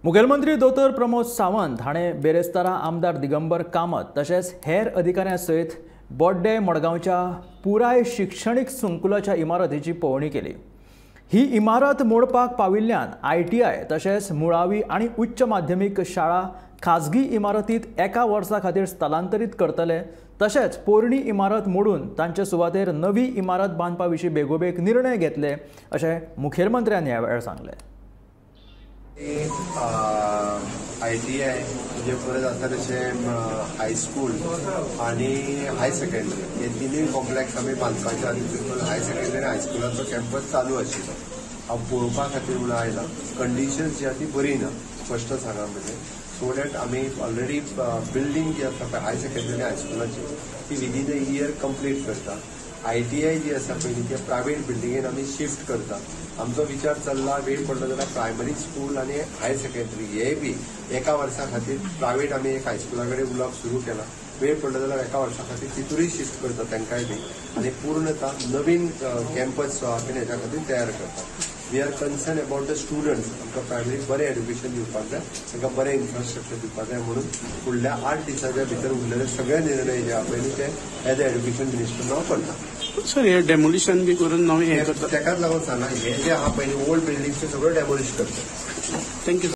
मुखेलमंत्री दोतोर प्रमोद सावंत हाणें बेरेस्तारा आमदार दिगंबर कामत तशेंच हेर अधिकाऱ्यां सयत बोड्डे मडगांवच्या पुराय शिक्षणीक संकुलाच्या इमारतीची पळोवणी केली. ही इमारत मोडपाक पाविल्ल्यान ITI तशेंच मुळावी आनी उच्च माध्यमीक शाळा खाजगी इमारतींत एका वर्सा खातीर स्थलांतरीत करतले. तशेंच पोरणी इमारत मोडून तांचे सुवातेर नवी इमारत बांदपा विशीं बेगोबेग निर्णय घेतले अशें मुखेलमंत्र्यान ह्या वेळार सांगलें. ITI म्हणजे परत आसा तशें हायस्कूल आनी हाय सेकंडरी हे तिनूय कॉम्प्लेक्स आमी बांदपाचे आनी तितून हाय सेकंडरी आनी हायस्कुलाचो कॅम्पस चालू आशिल्लो. हांव पळोवपा खातीर म्हणून आयला. कंडिशन्स जी आसा ती बरी ना, स्पश्ट सांगा म्हणजे, सो that आमी ऑलरेडी बिल्डींग जी आसा पळय हाय सेकंडरी आनी हायस्कुलाची ती विदीन अ इयर कंप्लीट करता. ITI जी आसा पयलीं ती प्रायवेट बिल्डिंगेन आमी शिफ्ट करता. आमचो विचार चल्ला वेळ पडलो जाल्यार प्रायमरी स्कूल आनी हायर सेकंडरी हे बी एका वर्सा खातीर प्रायवेट आमी एक हायस्कुला कडेन उलोवप सुरू केलां. वेळ पडलो जाल्यार एका वर्सा खातीर तितूरय शिफ्ट करता तांकांय बी आनी पूर्णता नवीन कॅम्पस जो आहा हेच्या खातीर तयार करता. We are concern about the students. आमकां प्रायमरी बरें एड्युकेशन दिवपाक जाय, तांकां बरें इन्फ्रास्ट्रक्चर दिवपाक जाय म्हणून फुडल्या 8 दिसाच्या भितर उरलेले सगळे निर्णय जे आहा पळय ते एज अ एड्युकेशन मिनिस्टर हांव करता. सर, हे डेमोलिशन बी करून नवें हें करता तेकाच लागून सांगला, हे जे आहा पयलीं ओल्ड बिल्डिंग्स सगळ्यो डेमोलिश करता. Thank you.